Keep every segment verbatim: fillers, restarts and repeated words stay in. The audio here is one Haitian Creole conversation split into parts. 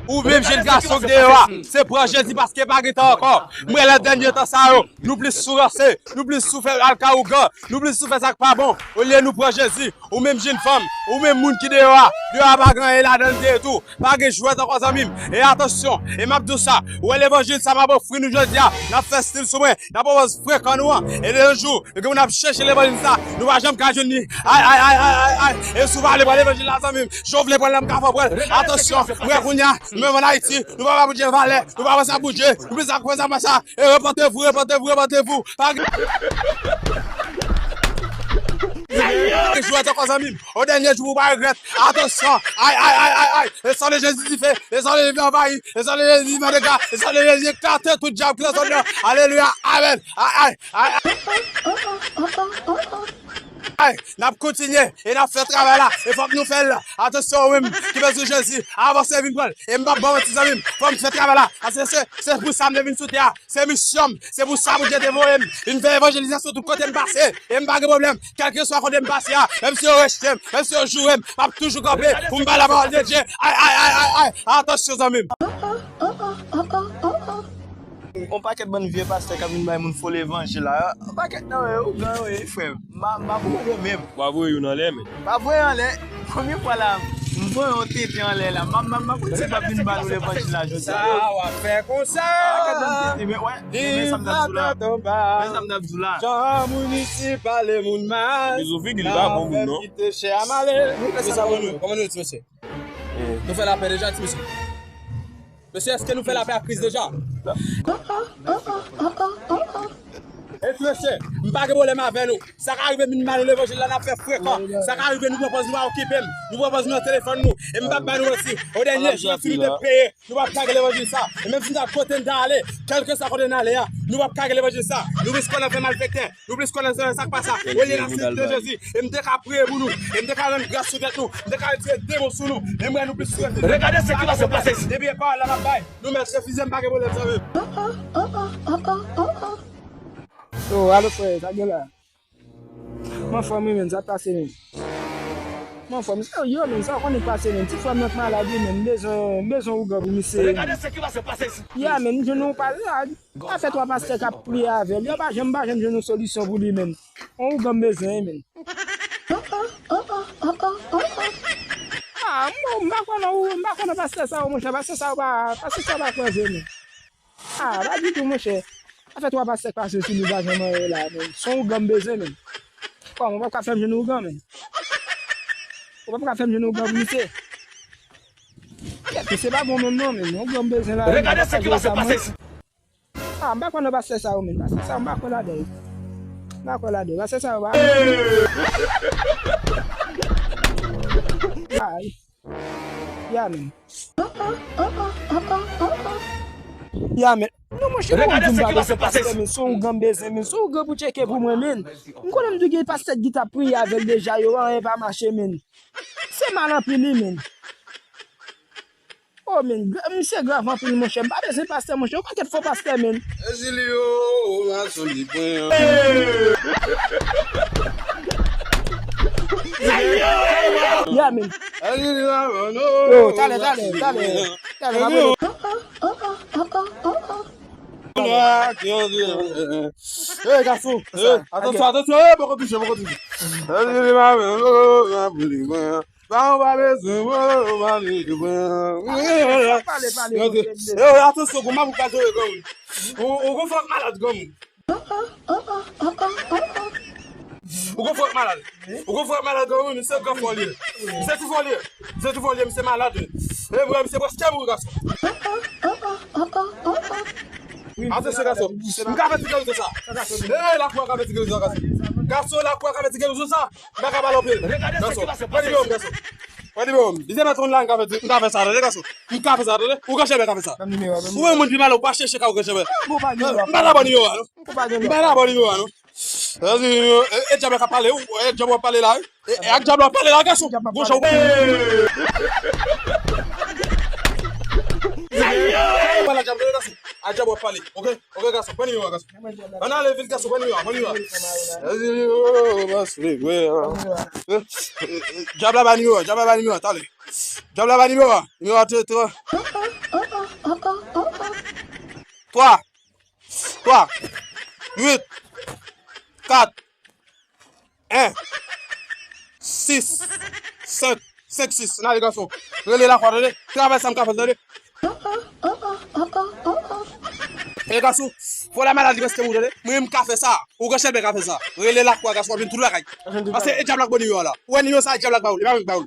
Ou menm jèn gason k deyò a, se pran Jezi paske pa gen tan ankò. M wè nan dènye tan sa yo, nou plis sou ranse, nou plis sou fè alka ougan, nou plis sou fè sa k pa bon. Olye nou pran Jezi, ou menm jèn fanm, ou menm moun ki deyò a, deyò a pa gen anyen ladan l de tou. Pa gen jwèt ankò zanmi m. E atansyon, e m ap di w sa, ou wè levanjil sa m ap ofri nou jodi a, n ap fè stil sou mwen, n ap pran pòz frekan nou an. E de yon jou, gen moun ap chèche levanjil sa, nou pa janm ka jwenn li. Ay, ay, ay, ay, ay, ay. E si w pa vle pran levanjil la zanmi m, jan w vle pran l la m ka fè w pran l. Atansyon, m wè kounye a, nou menm ann Ayiti, nou pa ba Bondye valè, nou pa pran sa pou Dye, nou plis ak pran sa, pran sa. E repantez-vous, repantez-vous, repantez-vous. Pa gen jwèt ankò zanmi m. O dènye jou ou pa regrèt. Atansyon. Ay, ay, ay, ay, ay. Le sang de Jésus dife. Le sang de Jésus anvayi. Le sang de Jésus fè dega. Le sang de Jésus eklate tout dyab ki nan zòn nan. Alelouya. Amèn. Ay, ay, ay, ay. Ay, n ap kontinye e n ap fè travay la. E fòk nou fè l. Atansyon ou menm ki bezwen Jezi, avanse vin pran l. E m p ap ba w manti zanmi m. Fò m fè travay la. Paske se, se pou sa m te vin sou tè a. Se misyon m. Se pou sa Bondye te voye m. Vin fè evanjelizasyon tout kote m pase. E m pa gen pwoblèm. Kèlkeswa kote m pase a. Menm si yo rejte m. Menm si yo joure m. M ap toujou kanpe pou m bay lapawòl de Dye. Ay, ay, ay, ay, ay. Atansyon zanmi m. On pakèt bann vye pastè k ap vin bay moun fo levanjil la. On pakèt nan yo, ougan yo ye, frè m. M pa, m pa konprann yo menm. W ap voye youn anlè, men. Pa voye anlè. Premye fwa la, m voye yon tenten anlè la. M, m, m, m konn se p ap vin ba nou levanjil la jodi a. Sa w ap fè konsa? Pakèt bann tenten, men, wè, men, men sa m t ap di w la. Men sa m t ap di w la. Jan moun isi pale moun mal. Mizo figi li pa bon moun, non. Kite chè a male. Kòman nou ye, ti mesye? Nou fè lapè deja, ti mesye? Mesye, èske nou fè lapè ak Kris deja? E ti mesye, m pa gen pwoblèm avè nou. Sa ka rive vin ba nou levanjil la, n ap fè frekan. Sa ka rive nou pran pòz nou pa okipe m. Nou pran pòz nou nan telefòn nou. E m p ap ba nou manti. O dènye jou, si nou te peye, nou p ap kage levanjil sa. E menm si n t al kote n ta ale, kèlkeswa kote n ale a, nou p ap kage levanjil sa. Nou plis konnen fè malfektè. Nou plis konnen sa k pa sa. Olye n ap site Jezi. E m te ka priye pou nou. E m te ka rann gras sou tèt nou. M te ka retire demon sou nou. E m wè nou plis sou Jezi. Regade ce qui va se passer ici. Depi e pawòl la m ap bay. Nou mèt refize m pa gen pwoblèm zanmi m. Yo, alo frè, sa gen la? M anfòm wi menm, sa k pase menm? M anfòm, serye menm, sa w konnen k pase menm? Ti frè m nan k malad wi menm, m bezwen, m bezwen ougan pou misye. Regade ce qui va se passer ici. Ya menm, m jwenn yon pa, a, afè twa pastè k ap priye avè l, yo pa janm, m pa janm jwenn yon solisyon pou li menm. Yon ougan m bezwen wi menm. A, m, m pa kwè nan ou, m pa kwè nan pastè sa yo monchè, pastè sa yo pa, pastè sa yo pa kwè vre menm. A, pa ditou, monchè. Sa fè twa pastè k pase sou li, pa janm anyen la, menm. Se yon ougan m bezwen, menm. Kòman, ou p ap ka fè m jwenn ougan, menm? Ou p ap ka fè m jwenn ougan pou misye? Kèt, misye pa bon menm, non, menm. Yon ougan m bezwen la, menm. Regardez ce qui va se passer ici. A, m pa kwè nan pastè sa yo, menm. Pastè sa yo, m pa kwè ladan yo. M pa kwè ladan yo. Pastè sa yo, pa. Ay. Ya, menm. Ya, menm. Non, monchè, ou di m pa bezwen pastè, men se ougan m bezwen, men se ougan pou tcheke pou mwen, men. M konnen m di gen pastè ki t ap priye avè l deja, yo, anyen pa mache, men. Se mal anpil, wi, men. O, men, misye grav anpil, monchè. M pa bezwen pastè, monchè. Yon pakèt fo pastè, men. Ezilio, mason li pran. Ya, men. Yo, talè, talè, talè. Talè, n ap rele. Ey, gason. Ey, atansyon, atansyon. Ey, poko touche, poko touche. Ezilio, mason, mason li pran. Sa ou pa bezwen, ou pa bezwen. Pale, pale, pale. Yo, atansyon, gwo mabou pa jere granmoun. Ou, ou gon fòk malad granmoun. Ou gon fòk malad. Ou gon fòk malad granmoun, misye gran fò li ye. Misye ti fò li ye. Misye ti fò li ye, misye malad. E vre, misye prèske mouri gason. Atansyon gason. M ka fè ti gerizon sa. E lakou a ka fè ti gerizon sa gason. Gason, lakou a ka fè ti gerizon sa. M pa ka pale anpil. Gason, pran nimewo m, gason. Pran nimewo m. Li te mèt konn la, m ka fè, m ka fè sa, tande, gason. M ka fè sa, tande. Ou gran chèmen ka fè sa. Ou menm moun pi malè, ou pa chèche ka ou gran chèmen. M pa ta ba nimewo a, non. M pa ta ba nimewo a, non. E, e dyab la ka pale, ou, e dyab w ap pale la, wi. E, e ak dyab la w ap pale la, gason. Gon jan ou pale dyab la, gason. a dyab w ap pale. Oke? Oke, gason, pran nimewo a, gason. Ann ale vit, gason, pran nimewo a, pran nimewo a. Dyab la bay nimewo a, dyab la bay nimewo a, talè. Dyab la bay nimewo a, nimewo a te, te. Twa, twa, uit, kat, en, sis, senk, senk, sis. N ale, gason. Rele lakwa, tande. Travay sa m ka fè l, tande. E gason, fò la malad li prèske mouri, tande. Mwen menm m ka fè sa. Ou gran chèlbè ka fè sa. Rele lakwa, gason, w ap jwenn tout lakay. Paske e dyab la k ba w nimewo a la. Ou wè nimewo sa, e dyab la k ba w l. E pa mwen k ba w l.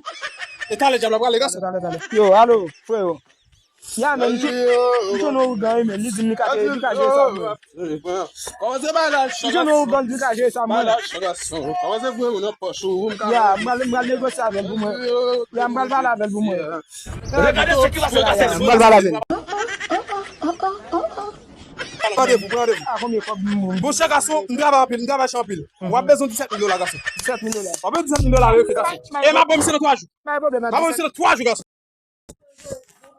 E talè dyab la prale, gason. Yo, alo, freyo. Ya, men, m jwenn yon ougan, wi, men, li di m li ka, li ka jere sa, mwen. Kòmanse bay la, m jwenn yon ougan, li ka jere sa, mwen. Kòmanse voye moun nan pòch ou, m ka. Ya, m pral, m pral negosye avè l pou mwen. Ya, m pral pale avè l pou mwen. Regardez ce qui va se passer. M pral pale avè l. Pran randevou, pran randevou. A, konbyen kòb m. Monchè gason, m travay anpil, m travay chè anpil. W ap bezwen disèt mil dola, gason. Disèt mil dola. W ap bezwen disèt mil dola, refè, gason. E m ap ba w misye nan twa jou. M ap ba w misye nan twa jou, gason.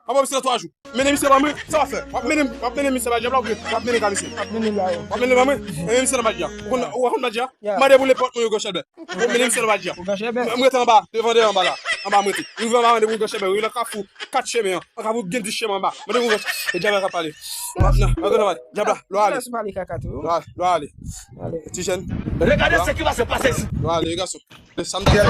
Apa misye nan twa jou. Mennen misye ban mwen, sa w ap fè? W ap mennen, w ap mennen misye ba dyab la oubyen w ap mennen ka misye? W ap mennen la, wi. W ap mennen ban mwen? Mennen misye nan badja. Ou konn, ou konn badja? Ya. Mande pou nenpòt moun yo, gran chèlbè. Ou mennen misye nan badja. Ou gran chèlbè. M rete anba, devan dèyè anba la. Anba m rete. Rive anba, mande pou gran chèlbè. Rive nan kafou kat chemen an. Nan kafou gen dis chemen anba. Mande pou gran chèlbè. E dyab la ka pale. Nan, nan, nan, dyab la, lò ale. Lè sou pale kaka tou. Lò ale, lò ale. Ale. Ti jèn. Regardez ce qui va se passer ici. Lò ale, gason. Sa m t ap fè.